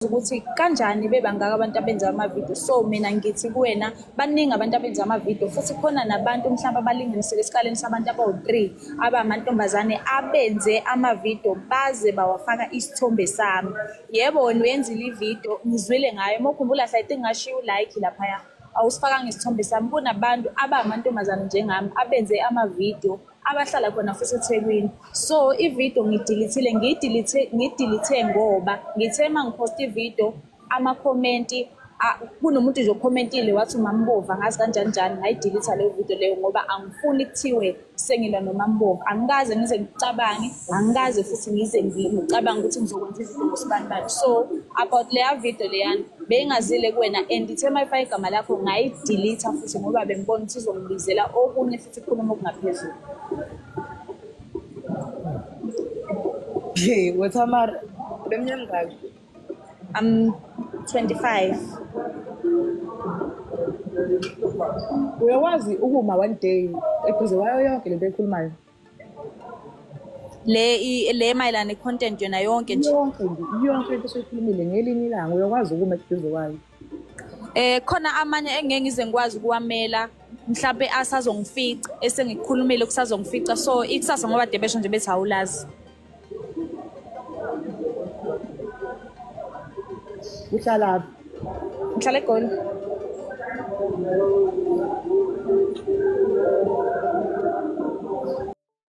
Ukuthi kanjani bebangaka abantu abenza amavidiyo. So mina ngithi kuwena, baningi abantu abenza amavidiyo, futhi khona nabantu mhlawumbe abalinganisele esikaleni sabantu abawu-3 abamantombazane abenze amavidiyo baze bawafaka isithombe sami. Yebo, wena uyenzile ividiyo, ngizwile ngayo. Uma ukhumbula kahle, I think ngashiya u-like laphaya, awusifakanga isithombe sami. Kunabantu abamantombazane njengami abenze amavidiyo abahlala khona futhi eThekwini. So ividiyo ngiyidilithile, ngiyidilithe ngoba ngithe uma ngiphosta ividiyo amakhomenti, kunomuntu nje okhomentile wathi uMambovu angazi kanjani njani, ngayidilitha leyo video leyo ngoba angifuni kuthiwe sengilwa noMambovu. Angikaze ngize ngicabange, angikaze futhi ngize ngicabange ukuthi ngizokwenza ividiyo ngosibanibani. So about leya video leyana beyingazile kuwena, and ithe uma ifaka igama lakho ngayidilitha futhi ngoba bengibona ukuthi izongibizela okunye futhi ikhuluma okungaphezulu. Hey, weThamara, bemnyama ngaki? I'm 25. Uyakwazi ukuma one day eduze kwayo yonke lento ekhulumayo? Le mayelana ne-content yona yonke nje. Yonke nje, yonke into osuyikhulumile ngelinye ilanga uyakwazi ukuma eduze kwayo. Khona amanye engeke ngize ngikwazi ukuwamela, mhlambe asazongifica, esengikukhulumile kusazongifica. So ikusasa ngoba debesho nje bethi awulazi. Uhlalaphi? Ngihlala eGoli.